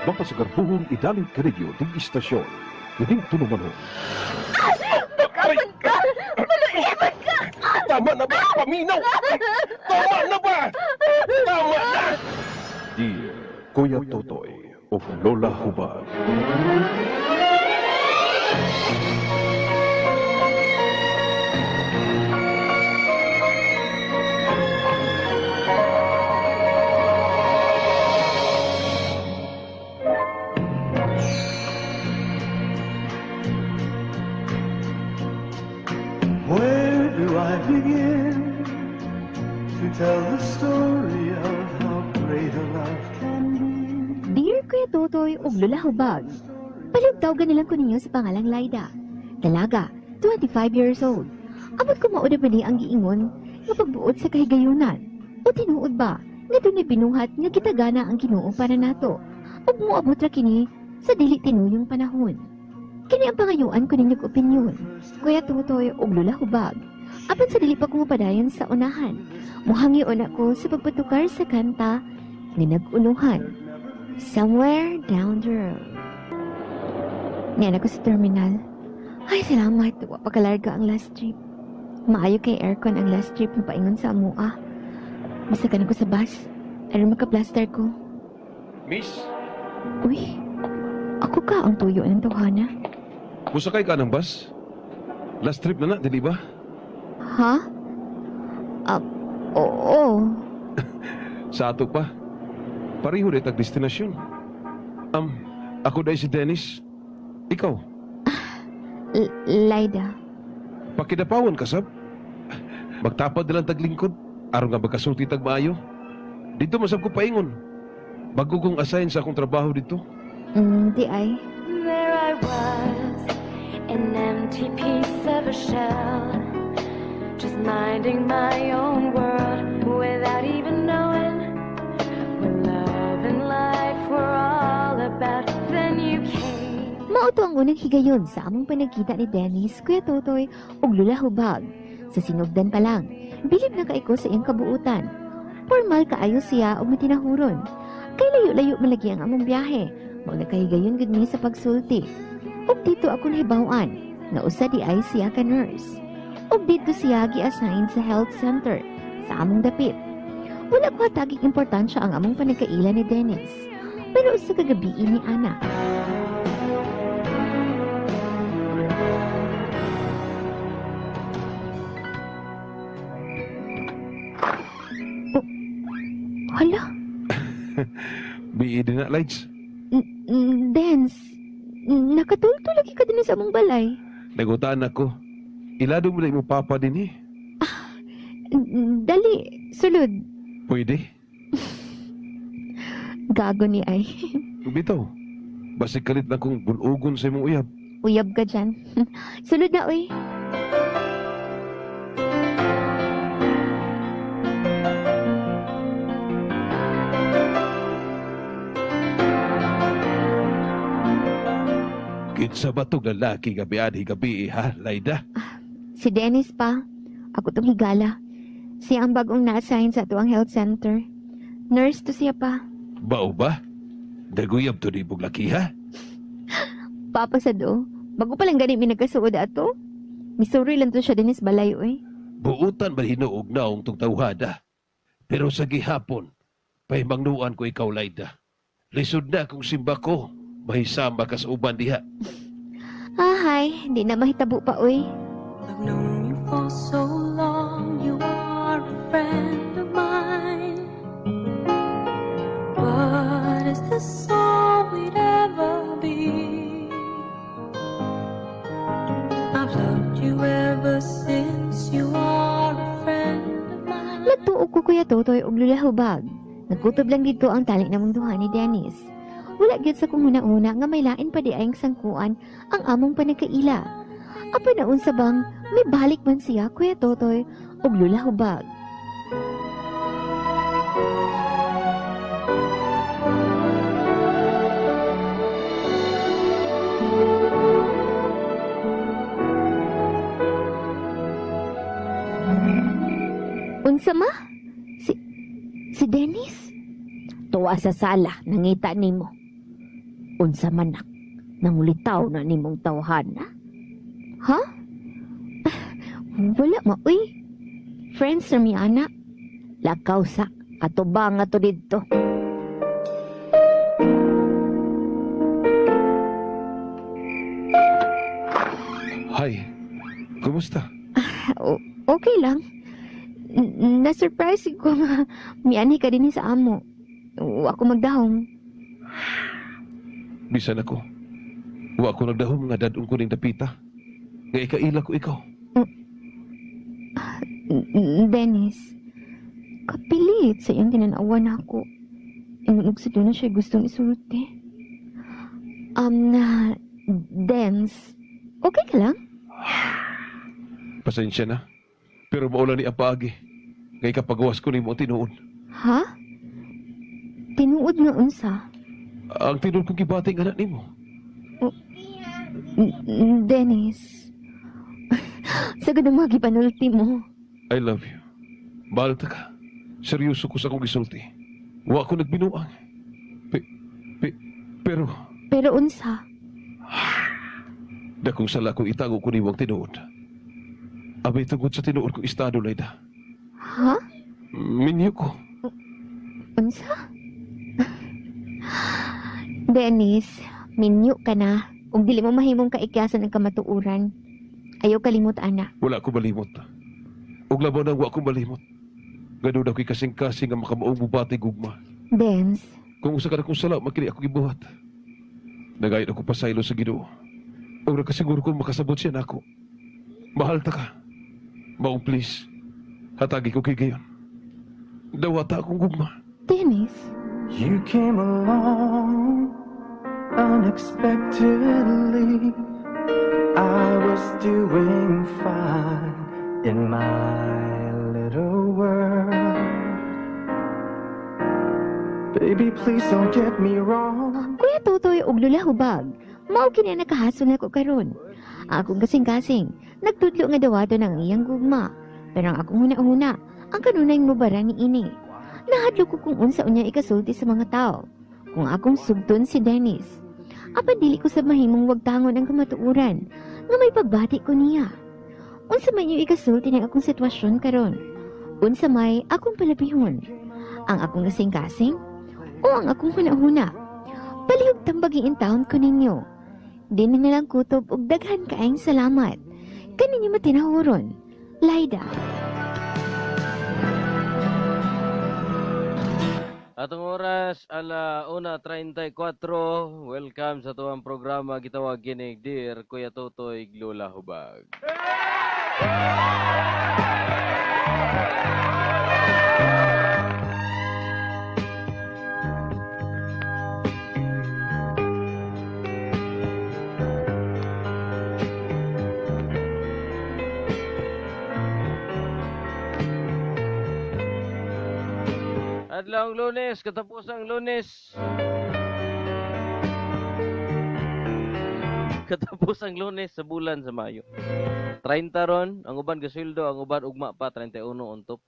Mapasagarbuhong idalit kanidyo ting istasyon. Kining tulumanon. Aray! Ka! Maluibad ka! Tama na ba? Paminaw! Tama na ba? Tama na! Dear Kuya Totoy of Lola Hubag. Where do I begin to tell the story of how great a love can be? Dear Kuya Totoy ug Lola Hubag, palugtaw ganilang ko ninyo sa pangalang Laida. Dalaga, 25 years old. Amot ko mao na ba ni ang giingon nga pagbuot sa kahigayunan? O tinuod ba nga dunay binuhat nga gitagana ang Ginoo para nato? Ug moabot ra kini sa dili tinuyong panahon. Kini ang pangayuan ko ninyong opinyon, Kuya Totoy ug Lola Hubag. Apan sa dili pa ko mapadayon sa unahan, muhangyo na ko sa pagpatukar sa kanta nga nag-unuhan. Somewhere down the road. Niyan ako sa terminal. Ay, salamat. Wa pa kalarga ang last trip. Maayo kay aircon ang last trip na paingon sa amua. Basta ka na ko sa bus. Aron makaplaster ko. Miss, Uy, ako ka ang tuyo ng tawhana. musakay ka ng bus? Last trip na na, dili ba? Ha? Ah, oo. Sa ato pa. Pareho rin tag destinasyon. Ako dahil si Dennis. Ikaw, Laida. pakidapawan ka, sab. Magtapad na lang taglingkod. Aron nga magkasulti tag maayo. Dito masab ko paingon. Bago kong assign sa akong trabaho dito. Di ay. There I was, an empty piece of a shell, just minding my own world without even knowing what love and life were all about. Then you came. Mao to ang unang higayon sa among panagkita ni Dennis, Kuya Totoy, ug Lula Hubag. Sa sinugdan pa lang, bilib na kaiko sa iyang kabuutan. Formal kaayo siya ug matinahuron. Kay layo-layo malagi ang among biyahe, mao na kahigayon gud mi sa pagsulti. Ug dito ako nahibaw-an nga usa di ay siya ka nurse. Ug dito siya gi-assign sa health center sa among dapit. Wala ko hataging importansya ang among panagkaila ni Dennis. Pero usa ka gabi ni Ana. Hala, BE din na, Lights. Dance, nakatulto lagi ka din sa among balay. Nagutaan ako. Ilado mo na imong papa din eh. Dali, sulod. Pwede. Gago ni ay. Bitaw. Basig kalit na kong bulugon sa imong uyab. Uyab ka dyan. Sulod na, uy. Kinsa ba tong lalaki gabi adhi gabi eh, ha, Laida? Si Dennis pa. Ako tong higala. Siya ang bagong na-assign sa atuang health center. Nurse to siya pa. Bao ba? Naguyab to ni imong laki ha? Papa sa do. Bago pa lang gani mi nagkasuod ato. Missouri lang to siya Dennis balay, uy. Buutan ba hinuog naong tong tawhada? Pero sa gihapon, pahimangnuan ko ikaw, Laida. Lisod na kung simba ko, mahisama ka sa uban diha. Ah, hi. Di na mahitabo pa, uy. I've known you for so long, you are a friend of mine. But is this all we'd ever be? I've loved you ever since you are a friend of mine. Nagtuo ko Kuya Totoy og Lula Hubag. Nagkutob lang dito ang tali namong duha ni Dennis. Wala gyud sa kong huna-huna nga may lain pa di ayang sangkuan ang among panagkaila. Apan naunsa bang may balik man siya Kuya Totoy og Lula Hubag. Unsa ma? Si Dennis? Tuwa sa sala, nangita nimo. Unsa man nak, nangulitaw na nimong tawhana. Ha? Wala ma, uy. Friends ra mi ana. Lakaw sa atubang ato didto. Hi. Kumusta? Okay lang. Na-surprise ko nga mianhi ka din sa amo. Wa ko magdahom. Bisan ako. Wa ko nagdahom nga dadong ko ning dapita. Nga ikaila ko ikaw. Dennis, kapilit sa iyong tinanawan ako. Ingon og sa doon na siya gustong isulti. Na, Dens, okay ka lang? Pasensya na. Pero maula ni ang paagi. Nga ikapagawas ko nimo ang tinuod. Ha? Tinuod nga unsa? Ang tinuod kong gibati nga anak nimo. Dennis, sagad ang mga gipanulti mo. I love you. Mahal ta ka. Seryoso ko sa akong gisulti. Wa ko nagbinuang. Pe, pe, pero Pero unsa? dakong sala kung itago ko nimo ang tinuod. Abay tungod sa tinuod kong estado, Laida. Ha? Minyo ko. Unsa? Dennis, minyo ka na. Ug dili mo mahimong kaikyasan ang kamatuoran. Ayaw kalimot, ana. Wala ko malimot. Ug labaw nang wa ko malimot. Ganun ako'y kasing-kasing nga makamaong mubati gugma. Dens, Kung usa ka na kong sala, makili ako gibuhat. Nagayon ako pasaylo sa Ginoo. Ug nakasiguro ko makasabot siya nako. Mahal ta ka. Maong please, hatagi ko kay gayon. Dawata akong gugma. Dennis, You came along unexpectedly. I was doing fine in my little world. Baby, please don't get me wrong. Kuya Totoy og Lula Hubag, mao kini ang nakahasol nako karon. Ang akong kasing-kasing, nagtudlo nga dawato ng iyang gugma. Pero ang akong huna-huna, ang kanunay mubara ni ini. Nahadlok ko kung unsa unya ikasulti sa mga tao. Kung akong sugton si Dennis. Apan dili ko sa mahimong wagtangon ang kamatuoran nga may pagbati ko niya. Unsa may iyo ikasulti ng akong sitwasyon karon? Unsa may akong palabihon? Ang akong kasing-kasing o ang akong huna-huna? Palihog tambagi in town ko ninyo. Di na nilang kutob og daghan kaayong salamat. Kaninyo matinahuron. Laida. Atong oras 1:34. Welcome sa tuwang programa gitawag kinig Dear Kuya Totoy Lola Hubag. Adlawng Lunes, katapusang Lunes. Katapusang Lunes sa bulan sa Mayo. 30 ron, ang uban gasweldo, ang uban ugma pa 31 on top.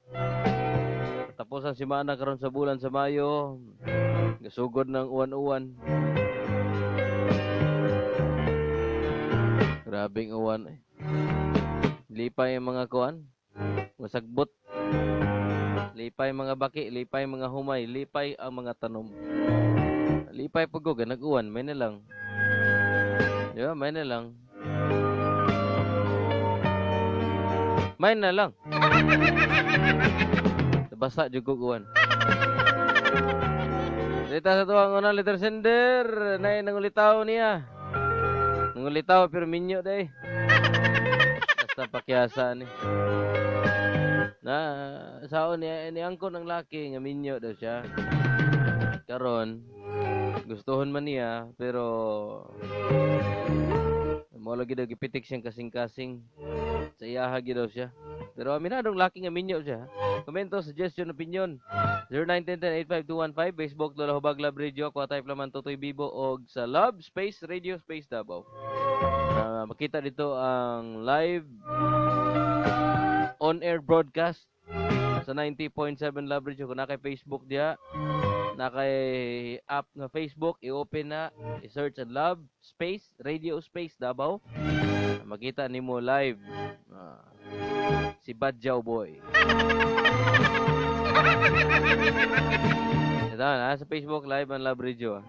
Katapusan semana karon sa bulan sa Mayo. Gasugod ng uwan-uwan. Grabing uwan eh. Lipay ang mga kuan. Masagbot. Lipay mga baki, lipay mga humay, lipay ang mga tanom. Lipay pag ko, nag-uwan, may na lang. Di ba? May na lang. May na lang. Basa jud ko uwan. Dita sa tuwang unang letter sender, nay nangulitaw niya. Nangulitaw pero minyo day. Basta pakyasa ni. Na saon niya ni angkon ng laki nga minyo daw siya. Karon gustuhon man niya pero mo lagi daw gipitik siyang kasing-kasing sa iyaha gyud daw siya. Pero aminadong laki nga minyo siya. Komento, suggestion, opinion. 0910-85215, Facebook, Lola Hubag Love Radio, ako type laman Totoy Bibo og sa Love Space Radio Space Davao. Makita dito ang live on-air broadcast sa 90.7 Love Radio. Kung na kay Facebook diya, Na kay app nga Facebook, i-open na, i-search and love space radio space Davao. Makita nimo live si Badjaw Boy. Ito na sa Facebook live ang Love Radio.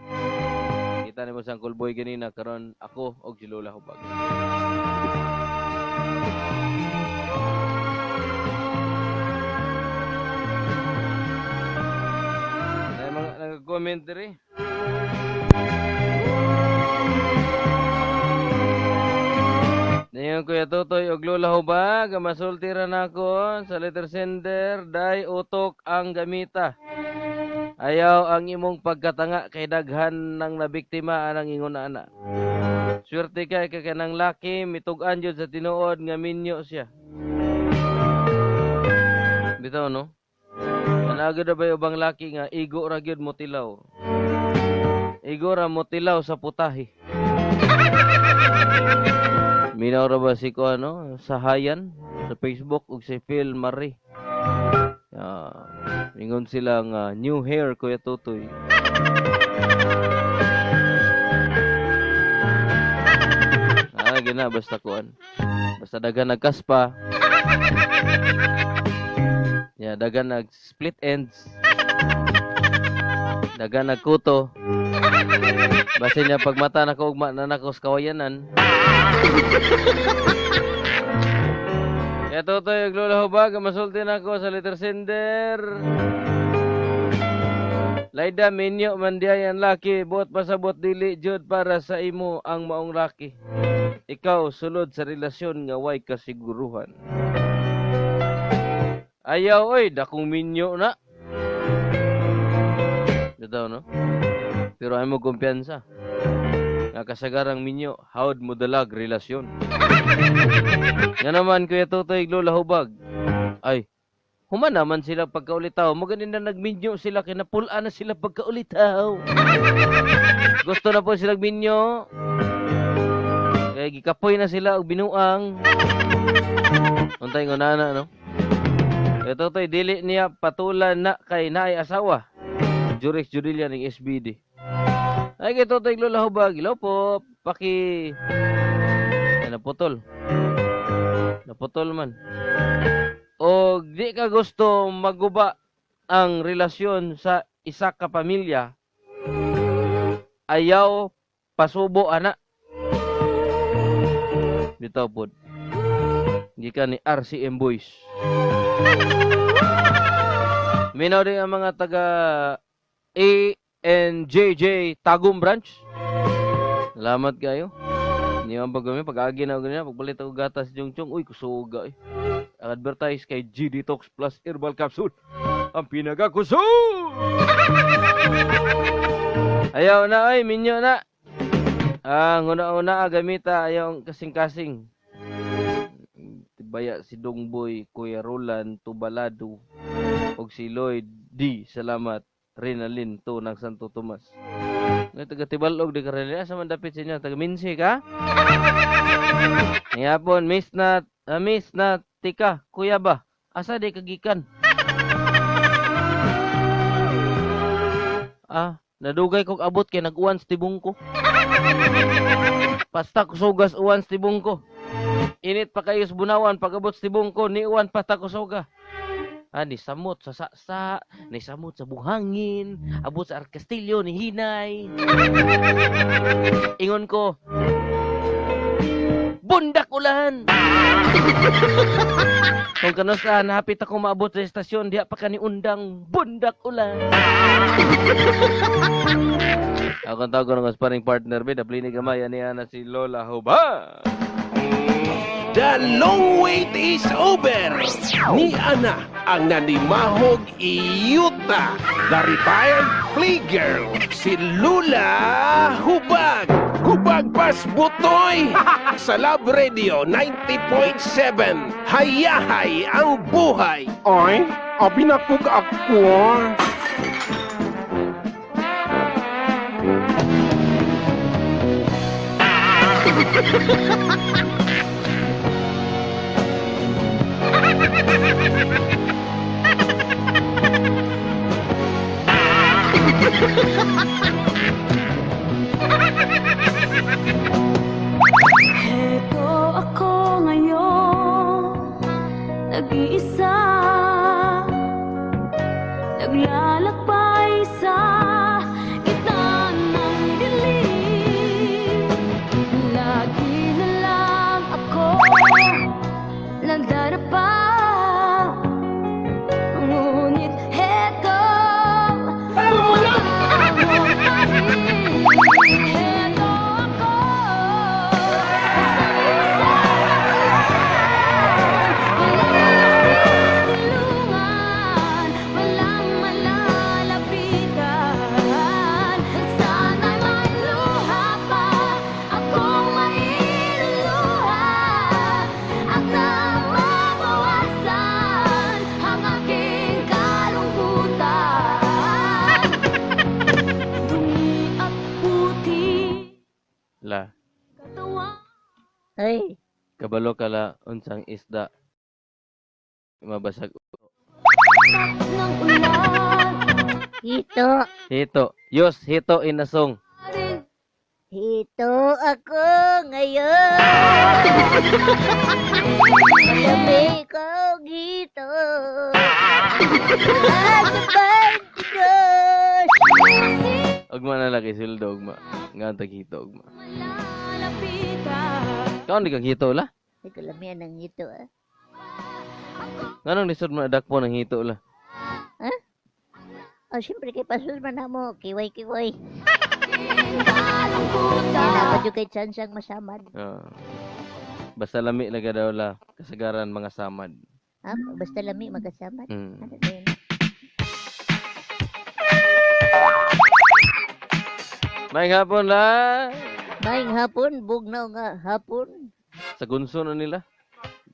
Kita nimo sa Uncle Boy ganina karon ako og si Lola Hubag. Ay mga nag-comment diri. Ngayon Kuya Totoy og Lola Hubag, masulti ra nako sa letter sender, day utok ang gamita. Ayaw ang imong pagkatanga kay daghan ng nabiktima anang ingon ana. Swerte kay kay kanang laki mitug-an jud sa tinuod nga minyo siya. Bitaw no? Kanagod na ba yung ubang laki nga igo ra gyud mo tilaw. Igo ra mo tilaw sa putahe. Minaw ra ba si ko ano sa Hayan sa Facebook ug si Phil Marie. Ingon sila nga new hair Kuya Totoy. Gina basta kuan. Basta dagan nagkaspa. Ya, dagan nag split ends. Dagan nagkuto. Basin niya pagmata na ko ugma na nako sa kawayanan. Kaya Totoy ug Lola Hubag, masulti na ako sa letter sender. Laida, minyo man diay ang laki, buot pasabot dili jud para sa imo ang maong laki. Ikaw sulod sa relasyon nga way kasiguruhan. Ayaw oy, dakong minyo na. Bitaw no? Pero ay mo kumpiyansa. Nga kasagarang minyo, howd mo dalag relasyon. Nga naman Kuya Totoy Lola Hubag. Ay, human naman sila pagkaulitaw. Maganin na nagminyo sila, kinapula na sila pagkaulitaw. Gusto na po silang minyo. Kaya gikapoy na sila og binuang. Untay ko na no? Kuya Totoy, dili niya patulan na kay naay asawa. Jurex Judilla ng SBD. Ay, kay Totoy Lola Hubag, ilaw po, paki... Ay, naputol. Naputol man. O di ka gusto maguba ang relasyon sa isa ka pamilya, ayaw pasubo ana. Bitaw pod. Gikan ni RCM Boys. Minaw din ang mga taga ANJJ Tagum Branch. Salamat kayo. Hindi man pag pag-agi na ako ganyan, pagpalit ako gatas jung chong, uy, kusuga eh. Ang advertise kay G Detox Plus Herbal Capsule. Ang pinagakusog! Ayaw na, ay, minyo na. Ang una-una, gamita, ayaw ang kasing-kasing. Tibaya si Dongboy, Kuya Roland, Tubalado, og si Lloyd D. Salamat. Rinalin to ng Santo Tomas. Ngay taga Tibalog di ka rin. Asa man dapit sa inyo? Taga Minsi ka? Ngapon, miss na tika, kuya ba? Asa di kagikan? Nadugay kog abot kay nag-uwan sa tibong ko. Pasta kusugas uwan sa tibong ko. Init pa kayo sa Bunawan, pag-abot sa tibong ko, niuwan pa ta kusuga. Ni samot sa saksa, ni samot sa buhangin, abot sa Arcastillo, ni Hinay. Ingon ko, bundak ulan! Kung kanusa, nahapit ako maabot sa estasyon, diha pa ka ni undang, bundak ulan! Akong tawag ko ng sparring partner, be, daplini gamay, ani ana si Lola Hubag! The long wait is over! Ni Ana ang nanimahog iyuta, the retired playgirl, si Lula Hubag. Hubag pas butoy! Sa Love Radio 90.7, hayahay ang buhay! Ay, abi na kog ako. Heto ako ngayon, nag-iisa, naglalakbay sa gitna ng dilim. Lagi na lang ako nadarapa, ngunit heto, bumangon pa rin. Heto ako sa walang sisilungan, walang malalapitan. Sana'y may luha pa akong mailuluha at nang mabawasan ang aking kalungkutan. Dumi at puti La, katawan. Ay, kabalo ka la unsang isda mabasag? Ng ulan. Hito. Hito. Yos, hito in a song. Rin. Hito ako ngayon. Malamig kong hito. Sa 22. Ugma na lagi sweldo ugma. Nga tag hito ugma. Malalapitan. Kaon di kag hito la? Ay, kalamian ng hito ah. Nganong lisod man dakpo ng hito la? Oh, siyempre kay pasul man na mo. Kiway-kiway. Kalungkutan. Kaya dapat yung kay chansang masamad. Ah. Basta lami laga daw la kasagaran mga samad. Ha? Basta lami magasamad. Ano ba yun? May hapon la. Maayong hapon, bugnaw nga hapon. Sa gunso na nila.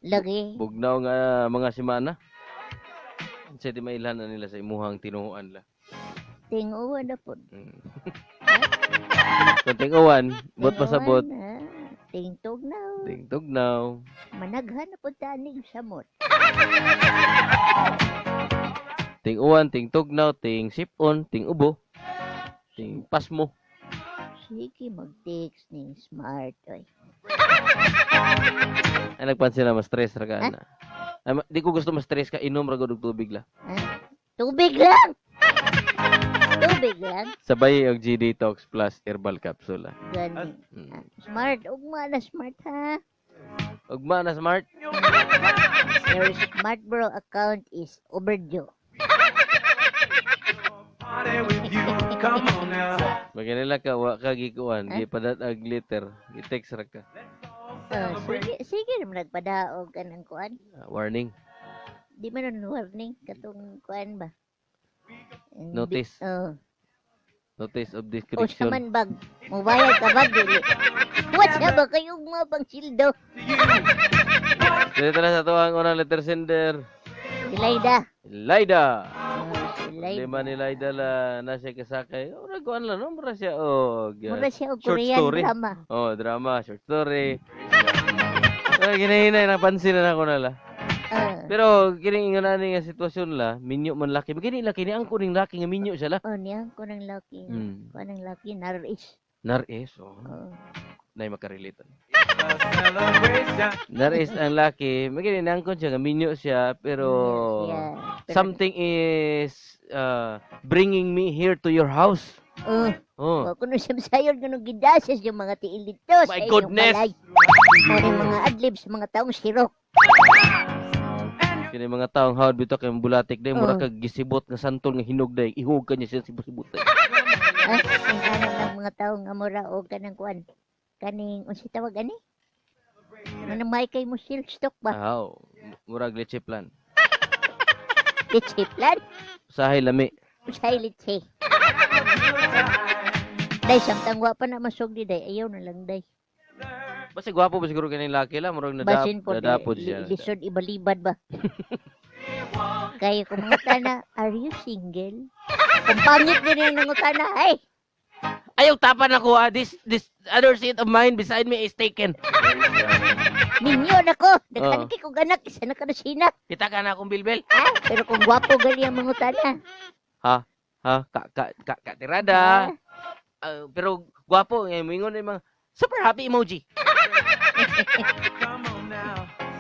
Lagi. Bugnaw nga mga simana. Unsa di mailhan na nila sa imuhang tinuoan la? Tinguan na po. Kung tinguan, bot pasabot. Tinguan, ha? Tingtugnaw. Tingtugnaw. Managhan na po tanig samot. Tinguan, tingtugnaw, ting sipon, ting ubo, ting pasmo. Sige, mag-text ning Smart. Oy. Ay, nagpansin na ma-stress ra ka Ha? na. Ay, di ko gusto ma-stress ka, inom ra gud og tubig la. Ha? Tubig lang! Tubig lang? Sabay og G Detox Plus Herbal Capsule la. Gani. Smart, ugma na Smart ha. Ugma na Smart. Your Smart Bro account is overdue. Come on now. Maganila ka wa ka gikuan, Ha? gipadat-ag letter, gi-text ra ka. Oh, sige, sige naman nagpadaog ka ng kuan. Ah, warning. Di man nun warning katong kuan ba? Ang Notice. Oh. Notice of O sa description. man bag, mubayad ka bag dili. What sa ba kayo mga pang sildo? Dito na sa tuwang unang letter sender. Si Laida. Laida. Oh, si Laida. Problema ni Laida la na siya kasakay. Ora kuan lang no, mura siya og Mura siya og short Korean story. drama. Oh, drama, short story. Ay, ginahinay napansin na nako na la. Ah. Pero kining ingon ani nga sitwasyon la, minyo man laki. Gini laki ni ang kuning laki nga minyo siya la. Oh, niya ko ng laki. Ko ng laki naris. Naris, oh. Oh. Nay makarelate. Naris ang laki, magini nangkon siya nga minyo siya pero Yeah. Pero, something is bringing me here to your house. Oh, Oh. oh. Kuno siya sayon kuno gidasas yung mga tiil dito sa My inyong goodness. balay. Mo ning mga adlibs mga taong sirok. Kini mga taong hawd bitaw kay bulatik day mura Oh. kag gisibot nga santol nga hinog day ihug ka niya siya sibot-sibot day. Ah, ang ano ng mga taong nga mura og kanang kuan. Kaning unsa tawag ani? Ano may kay mo silk stock ba? Aw, murag leche plan. Leche plan? Usahay lami. Usahay leche. Day, samtang wa pa na masugdi day, ayaw na lang day. Basta gwapo ba siguro kini laki la murag Basin po, nadapod siya. Lisod ibalibad ba? Kaya kung mangutana, "Are you single?" Kung pangit din yung nangutana, ay! Ayaw tapan ako ah. This other seat of mine beside me is taken. Minyo na ko! Nagkanak Oh. kong anak, isa na ka na sina. Kita ka na akong bilbil. Ah, pero kung gwapo gali ang mangutana. Ha? Ha, ka ka ka, ka tirada. Ah, pero gwapo ngay moingon ni mga super happy emoji.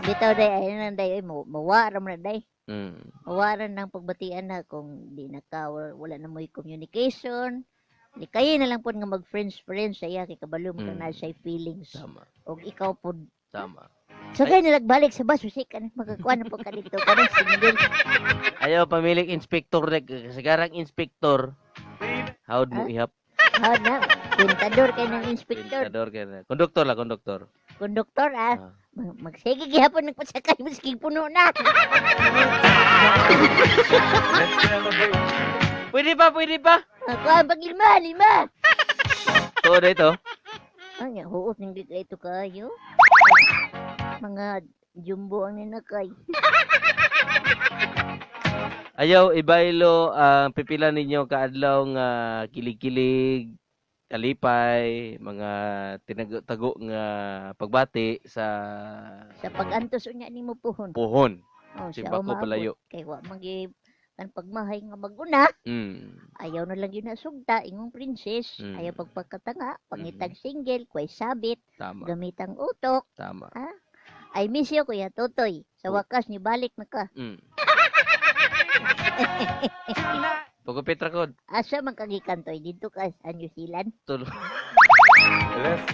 Bitaw day ay nang day ay mawa ra man na day. Mawa ra nang pagbatian na kung di na ka wala na mo'y communication. Di kayo na lang pod nga mag friends friends sa iya kay kabalo mo na siya feelings. Tama. Og ikaw pod. Tama. So kay nilagbalik sa bus usik ka makakuan na po ka dito kanang single. Ayaw pamilik inspector rek sigarang inspector. How'd mo Ha? ihap? Ha na, kontador kay ng inspector. Kontador kay na. Konduktor lah, konduktor. Konduktor ah. Ah. Magsige gihapon nagpasakay maski puno na. Pwede pa, pwede pa. Ako ang pag lima, lima. Tuod na ito. Ay, huot ng gigay ito kayo. Mga jumbo ang ninakay. Ayaw ibaylo ang pipila ninyo kaadlaw nga kilig-kilig, kalipay, mga tinago-tago nga pagbati sa Sa pag-antos unya nimo puhon. puhon. Oh, Si siya Bako umaabot. palayo. Kay wa magi kan pagmahay nga maguna. Ayaw na lang yun na sugta ingong princess. Ayaw pagpagkatanga, pangitag single, kway sabit, Tama, gamitang utok. tama. I miss you, Kuya Totoy. Sa Oh. wakas ni balik na ka. Pagupit ra kod. Asa man kagikan toy dito ka sa New Zealand. Tulo.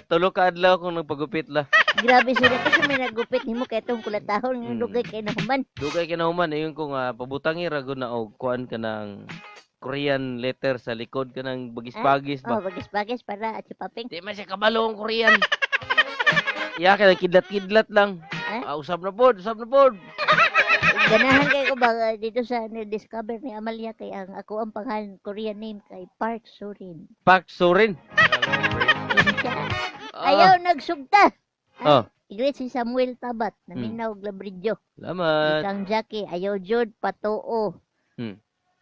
Tulo ka adlaw kung nagpagupit la. Grabe sila kasi may nagupit nimo kay tong kulatahon nga dugay kay nahuman. Dugay kinahuman ingon ko nga pabutangi ra gud na og kuan ka ng Korean letter sa likod ka ng bagis-bagis Oh, ba. bagis-bagis para at si Paping. Di man siya kabalo ang Korean. Iya ka kidlat-kidlat lang. Eh? Ah, usab na pod, usab na pod. Ganahan kay ko ba dito sa ni-discover ni Amalia kay ang ako ang pangalan Korean name kay Park Sorin. Park Sorin. Yun siya. Ah, Ayaw nagsugta. Oh. Igreet si Samuel Tabat, naminaw og Labridyo. Salamat. Ikang Jackie, ayaw jud patuo.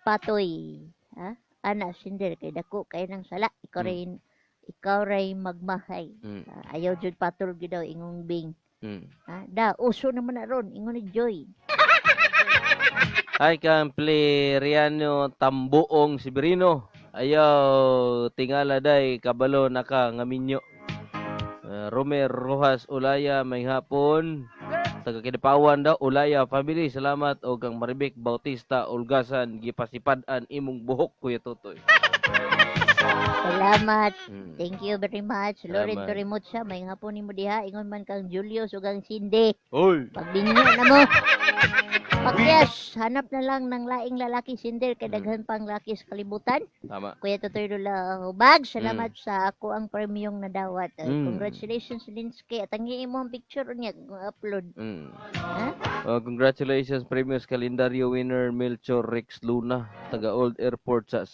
Patoy. Ha? Ana sinder kay dako kay nang sala. Ikaw ray ikaw ray magmahay. Ah, ayaw jud patol gyud daw ingong bing. Ha? Da uso naman na ron ingon ni Joy. Hi kang Pleriano Tambuong Siberino. Ayaw tingala day kabalo naka nga minyo. Romer Rojas Ulaya may hapon. Taga Kidapawan daw Ulaya family salamat og kang Maribek Bautista Ulgasan gipasipad-an imong buhok, Kuya Totoy. Salamat. Thank you very much. Loren Salamat. Torremocha, may hapon nimo diha ingon man kang Julius ug ang Cindy. Oy. Pagbinyo na mo. Pakyas, hanap na lang ng laing lalaki sinder kay daghan pang laki sa kalibutan. Tama. Kuya Totoy Lula Hubag, salamat sa ako ang premyong nadawat. Congratulations Linsky. At ang imo ang picture niya kung upload. Ha? Congratulations Premios Calendario winner Melchor Rex Luna taga Old Airport sa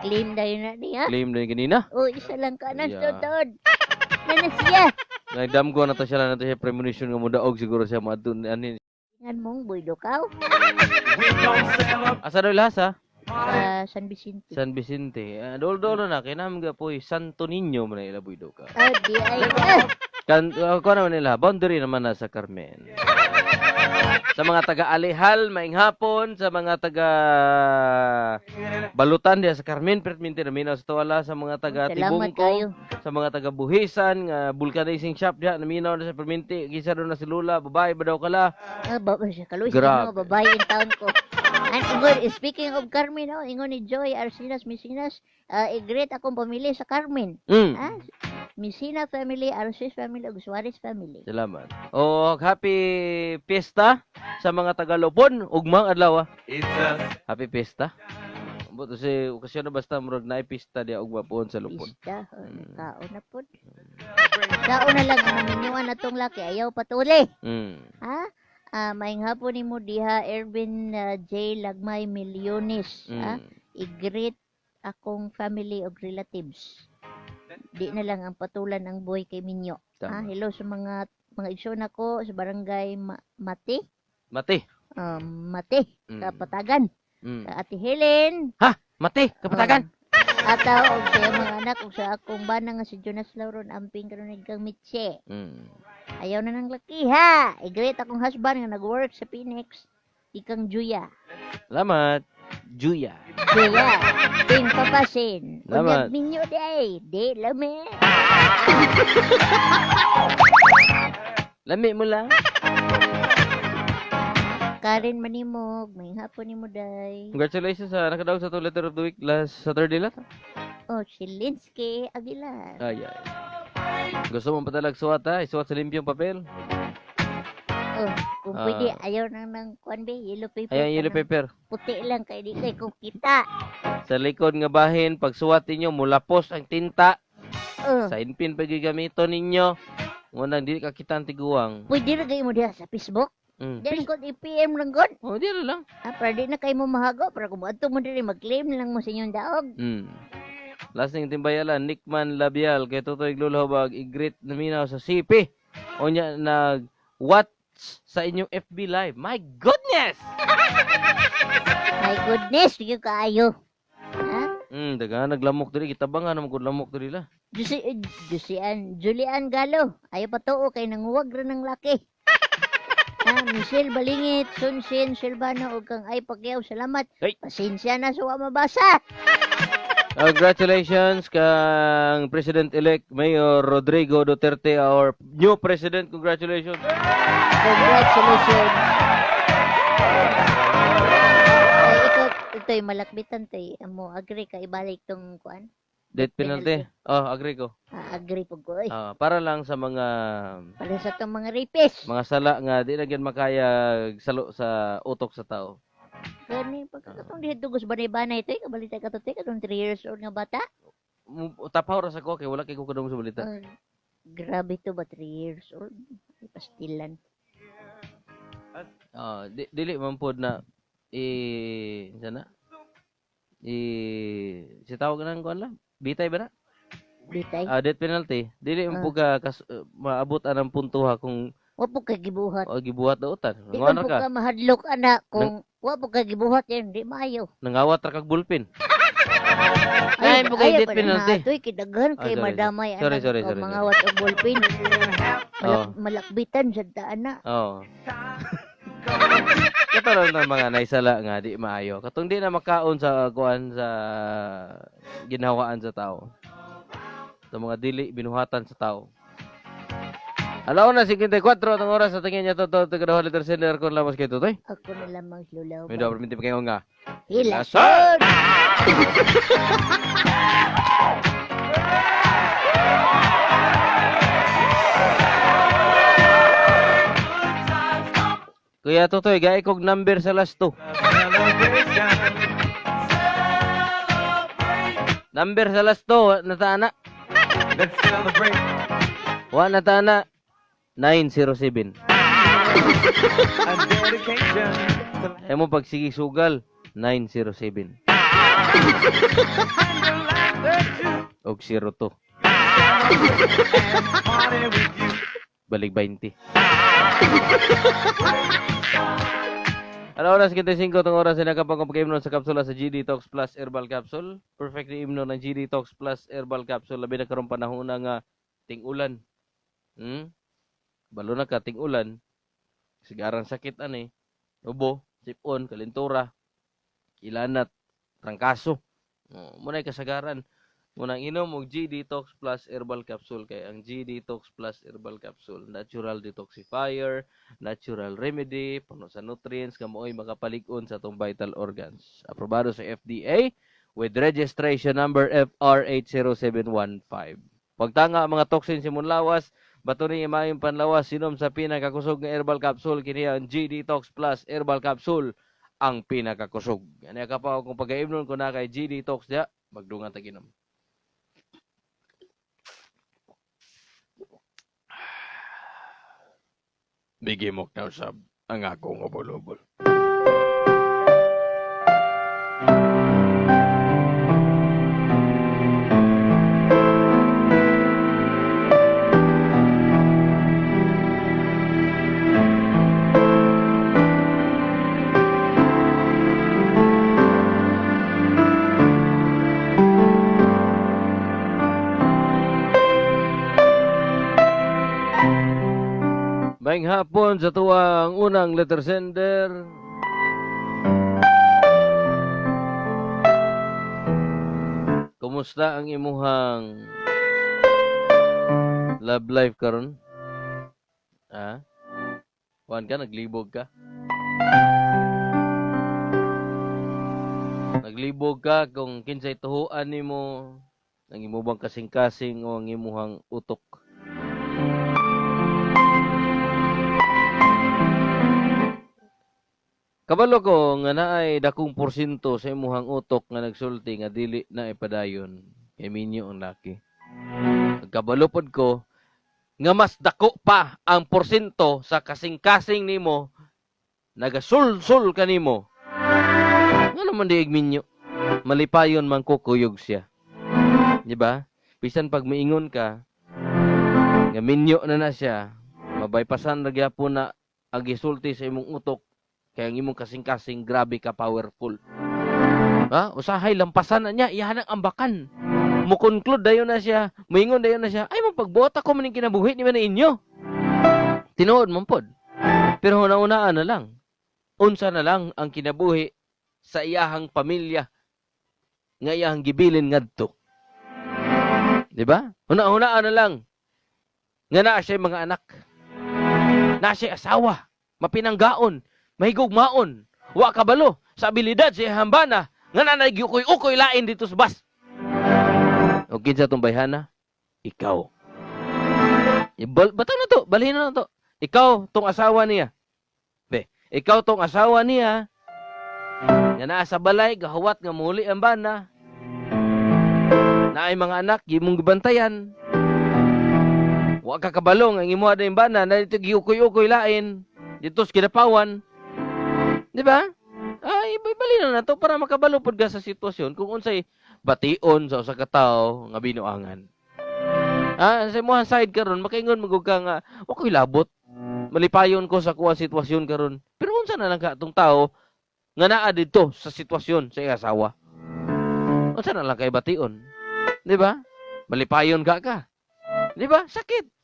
Claim dayon na niya. Claim na yun kanina. Oh, isa lang ka na Yeah. taon. Nana siya. Nagdamgo na to siya na to siya premonition nga mudaog siguro siya moadto anin. Ingan mong boy dukaw. Asa daw ilasa? Sa San Vicente. San Vicente. Dol-dolo na kay nam gapoy Santo Niño man ila boy ka. Ah, di ay. Kan ko naman nila boundary naman na sa Carmen. Sa mga taga Alihal, maing hapon, sa mga taga Balutan diya sa Carmen, perminti na minaw sa tuwala, sa mga taga Salamat Tibungko, kayo. sa mga taga Buhisan, nga vulcanizing shop diya, naminaw na sa perminti, gisa doon na si Lula, babae ba daw kala? Ah, baba siya kaluoy Grabe. no, babae in taon ko. And ingon, speaking of Carmen, oh, ingon ni Joy Arsinas Misinas, i-greet akong pamilya sa Carmen. Ah, Misina family, Arsis family, ug Suarez family. Salamat. O happy piyesta sa mga taga Lupon, ugmang adlaw. Ah. Happy piyesta. Buto si okasyon na basta murag naay pista diya ugma puon sa Lupon. Pista, oh, kaon na pod. Kaon na lang ang naminyuan na tong laki, ayaw patuli. Ha? Ah, maayong hapon nimo diha Erwin J Lagmay Milyones, ha? I-greet akong family ug relatives. Di na lang ang patulan ang boy kay Minyo. Tama. Ah, hello sa mga igsoon nako sa barangay Mati. Mati. Mati, Kapatagan. Sa Ate Helen. Ha? Mati, Kapatagan. Ata og sa iyang mga anak ug sa akong bana nga si Jonas Lauron amping karon kang Mitche. Ayaw na ng laki ha. I-greet akong husband nga nag-work sa Phoenix. Ikang Juya. Salamat. Juya. Juya. Ting papasin. Salamat. Unyag minyo di ay. Di lami. Lami mo lang. Karen Manimog, may hapon ni mo day. Congratulations sa nakadaog sa to letter of the week last Saturday lang. Oh, si Linsky Aguilar. Ay, ay. Gusto mo patalag suwat ha? Isuwat sa limpiong papel. Oh, kung pwede, ayaw nang ng kuan be, yellow paper. Ayaw yellow kanang paper. Puti lang kay di kay kung kita. Sa likod nga bahin, pag suwat ninyo, mulapos ang tinta. Oh, Sa inpin pag gamiton ninyo. Ngunang di ka kita ang tiguang. pwede ra kayo mo diha sa Facebook. Dili ko i-PM lang god. Oh, di na lang. Ah, para di na kayo mo mahago, para kung adto mo diri mag-claim lang mo sa inyong daog. Last ning timbayalan, Nickman Labial, kay Totoy Glulhobag, i-greet na minaw sa CP. Unya nag watch sa inyong FB Live. My goodness! My goodness, di kaayo. Ha? Daga naglamok diri gitabangan naman gud lamok diri la. Jusian, Julian Galo, ayaw patuo kay nanguwag ra ng laki. Ha, Michelle Balingit, Sunsin Silvano ug kang ay Pacquiao, salamat. Ay. Pasensya na sa wa mabasa. Congratulations kang President-elect Mayor Rodrigo Duterte, our new president. Congratulations. Congratulations. Ay, ikaw, ito'y malakbitan, to'y mo agree ka ibalik tong kuan? Death penalty. Oh, agree ko. Ah, agree po ko. Oy. Ah, para lang sa mga Para sa tong mga rapist. mga sala nga di na gyud makaya salo sa utok sa tao. Gani pagkatong diha dugos banay-banay to'y kabalita ka to to'y katong 3 years old nga bata. Tapaw ra sa ko kay wala kay ko kadung sa balita. Grabe to ba 3 years old? Ay, pastilan. Dili man pod na i sana i si tawag nang kuan lang. Bitay ba na? Bitay. Death penalty. Dili man po ka maabot anang punto ha kung Wa po kay gibuhat. O gibuhat dautan. Di Nangawan man po ra ka mahadlok ana kung wa po kay gibuhat yan, di maayo. Nangawat ra kag bullpen. Ay, Ay, po kay ayaw death pa na penalty. Atoy, kidaghan kay Ay, sorry, madamay sorry, anang sorry, o sorry, mga sorry. wat og bullpen. Oh. Malakbitan sa daan na. Oo. Kato lang ng mga naisala nga di maayo. Katong di na makaon sa kuan sa ginhawaan sa tao. Sa mga dili binuhatan sa tao. Alaw na 54 ang oras sa tingin niya to to to letter sender kon lamas kay Totoy. Ako na lamang lulaw. May daw perminti pa kayo nga. Hilason! Kuya Totoy, gay kog number sa last two. Number sa last two, wa na ta ana. Let's celebrate. Wa na ta ana. 907. A dedication to Ay mo pagsige sugal, 907. Og 02. party with you. Balik 20. Alas oras 55 itong oras ay nakapag-imnon sa kapsula sa GD Tox Plus Herbal Capsule. Perfect ni imnon ng GD Tox Plus Herbal Capsule. Labi na karong panahon na nga ting-ulan. Balo na ka ting-ulan. Sigarang sakit ani. Ubo, sipon, kalintura, ilanat, trangkaso. Oh, muna'y kasagaran. Munang inom og G Detox Plus Herbal Capsule kay ang G Detox Plus Herbal Capsule natural detoxifier, natural remedy, puno sa nutrients nga mao'y makapalig-on sa atong vital organs. Aprobado sa FDA with registration number FR80715. Pagtanga ang mga toxin sa imong lawas, bato ni imayong panlawas, sinom sa pinakakusog nga herbal capsule kini ang G Detox Plus Herbal Capsule ang pinakakusog. Ani ka pa kung pagaimnon ko na kay G Detox diya, magdungan ta ginom. Bigimok na usab ang akong ubol-ubol. Maayong hapon sa tuwang unang letter sender. Kumusta ang imuhang love life karon? Ha? Kuan ka, naglibog ka? Naglibog ka kung kinsay tuhuan nimo, ang imo bang kasing-kasing o ang imuhang utok. Kabalo ko nga naay dakong porsyento sa imuhang utok nga nagsulti nga dili na ipadayon kay minyo ang laki. Kabalo pod ko nga mas dako pa ang porsyento sa kasing-kasing nimo nagasulsul kanimo. Nga naman di minyo, malipayon man ko kuyog siya. Di ba? Bisan pag miingon ka nga minyo na na siya, mabaypasan ra gyapon na ang gisulti sa imong utok. Kaya ang imong kasing-kasing grabe ka powerful. Ha? Usahay lampasan na niya, iyahan ang ambakan. Mo-conclude dayon na siya, moingon dayon na siya, ay mapagbuot ako maning kinabuhi ni man inyo. Tinuod man pod. Pero una-unaan na lang. Unsa na lang ang kinabuhi sa iyahang pamilya nga iyahang gibilin ngadto. Di ba? Una-unaan na lang nga naa siya mga anak. Naa siya asawa, mapinanggaon, mahigugmaon, wa kabalo sa abilidad sa hambana nga nanay ukoy-ukoy lain dito sa bus. O kinsa tong bayhana? Ikaw. Bataw na to, balhin na to. Ikaw tong asawa niya. Be, ikaw tong asawa niya nga naa sa balay gahuwat nga muhuli ang bana. Naay mga anak imong gibantayan. Wa ka kabalo nga ang imuha na yung bana na dito giukoy-ukoy lain dito sa Kidapawan. Di ba? Ay, ibali na na to para makabalo pod ka sa sitwasyon kung unsay bation sa usa ka tawo nga binuangan. Ah, sa imong side karon makaingon magug ka nga wa koy labot. Malipayon ko sa kuha sitwasyon karon. Pero unsa na lang ka atong tawo nga naa didto sa sitwasyon sa iyang asawa? Unsa na lang kay bation? Di ba? Malipayon ka ka. Di ba? Sakit.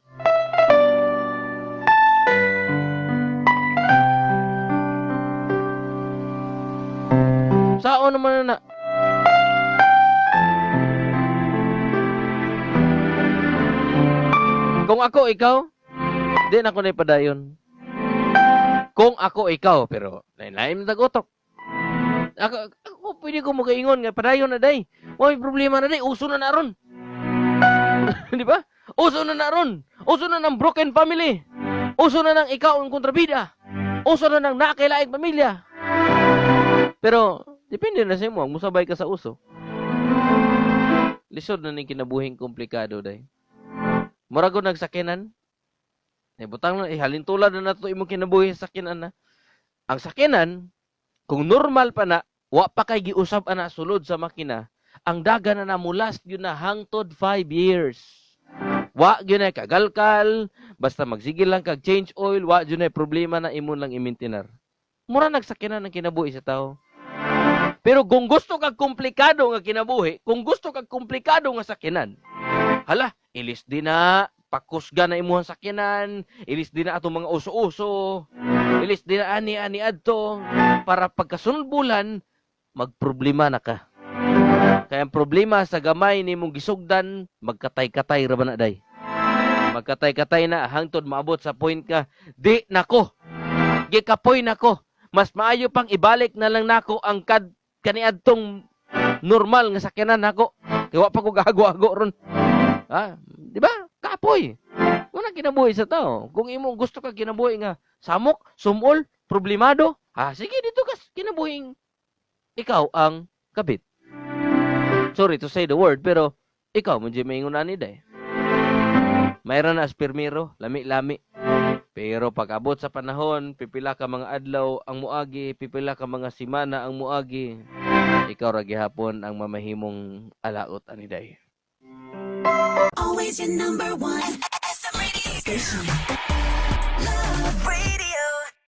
Sao naman na? Kung ako ikaw, di na ako na ipadayon. Kung ako ikaw, pero lain-lain nag-utok. Ako pwede ko makaingon nga padayon na day. May problema na day, uso na na ron. Di ba? Uso na na ron. Uso na ng broken family. Uso na ng ikaw ang kontrabida. Uso na ng nakailaing pamilya. Pero depende na sa imo, musabay ka sa uso. Lisod na ning kinabuhing komplikado day. Murag ko nagsakinan. Butang na, halintulad na nato imong kinabuhi sa sakinan na. Ang sakinan, kung normal pa na, wa pa kay giusab ana sulod sa makina, ang daga na namulas yun na hangtod 5 years. Wa gyud na kagalkal, basta magsigil lang kag change oil, wa gyud na problema na imon lang i-maintainer. Mura nagsakinan ang kinabuhi sa tao. Pero kung gusto kag komplikado nga kinabuhi, kung gusto kag komplikado nga sakinan, hala, ilis din na, pakusga na imuhang sakinan, ilis din na atong mga uso-uso, ilis din na ani-ani adto, para pagkasunod bulan, magproblema na ka. Kaya ang problema sa gamay ni mong gisugdan, magkatay-katay ra ba na day? Magkatay-katay na, hangtod maabot sa point ka, di nako, gikapoy nako, mas maayo pang ibalik na lang nako ang kaniadtong normal nga sakyanan nako. Kay wa pa ko gahago-hago ron. Ha? Di ba? Kapoy. Wala kinabuhi sa tao. Kung imo gusto ka kinabuhi nga samok, sumol, problemado, ha sige dito ka kinabuhing ikaw ang kabit. Sorry to say the word, pero ikaw mo di maingon ani day. Mayroon na aspermiro, lami-lami. Pero pag abot sa panahon, pipila ka mga adlaw ang muagi, pipila ka mga simana ang muagi, ikaw ra gihapon ang mamahimong alaot ani day. Always your number one SM Radio station. Love.